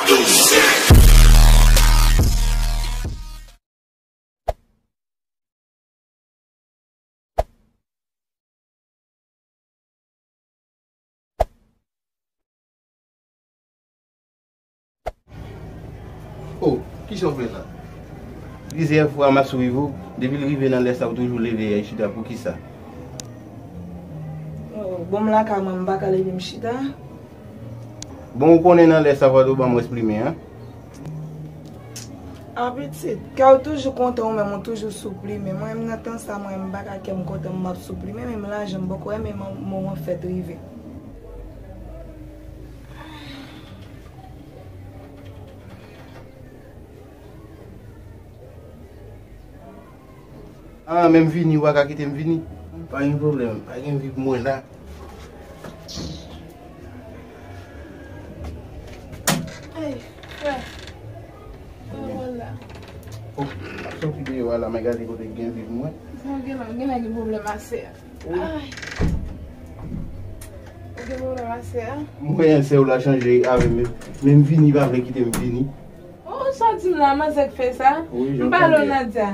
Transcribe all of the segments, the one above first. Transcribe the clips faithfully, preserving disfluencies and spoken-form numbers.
Oh, kisa w fè la? Plizyè fwa m ap swiv ou, depi l rive nan lè sa ou toujou leve chita, poukisa? Oh, bon, m lakay mwen, m pa ka leve m chita. Bon, ou konnen nan lè sa fòdou ban m esprime, an? Ah pitit, kè w toujou kontan, ou menm ou toujou sou plimen. Mwen menm nan tan sa, mwen menm m pa ka kè m kontan, m ap sou plimen, menm lajan m poko wè, men moman fèt rive. Ah, men m vini, ou pa ka kite m vini? Pa gen pwoblèm, pa gen vi pou mwen la. Ay, frè. Kòman w la? Oh, m ap soti deyò a la, men gade kote gen vi pou mwen. Sa gen la, gen la gen pwoblèm a sè a. Ay. Ou gen pwoblèm a sè a? Mwen, sè w la chanje avè m, men m vini, pa vle kite m vini. Oh, sa w di m la, manzè k fè sa? Wi, jan m pale w, Nadia.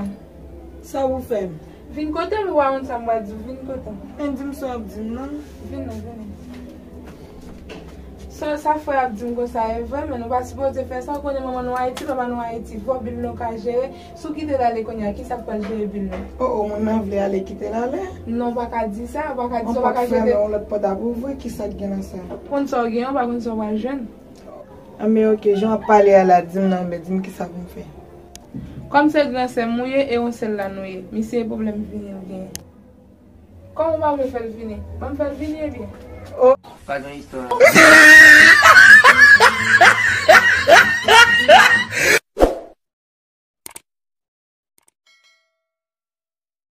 Sa w pou fè m? Vin kote m, ou pa konn sa m pral di w, vin kote m. Men di m sa w ap di m nan. Vin non, vini. Sa, sa frè ap di m konsa e vre, men nou pa sipoze fè sa, ou konnen manman nou Ayiti, papa nou Ayiti, fò bil nou ka jere. Si w kite l ale kounye a, kisa k pral jere bil nou? Oh, oh, mwen menm vle ale kite l ale? Non, ou pa ka di sa, ou pa ka di sa, ou pa ka jete. Yon lòt pòt ap ouvri, kisa k gen nan sa? Konn sa w gen, ou pa konn sa w pral jwenn. Anben oke, jan w ap pale a la, di m non, men di m kisa pou m fè. Kòm se gran sè m ou ye, e yon sèl la nou ye, misye e pwoblèm vini l genyen. Kòman w pa vle fè l vini? Ban m fè l vini ebyen. Oh. Pa gen istwa.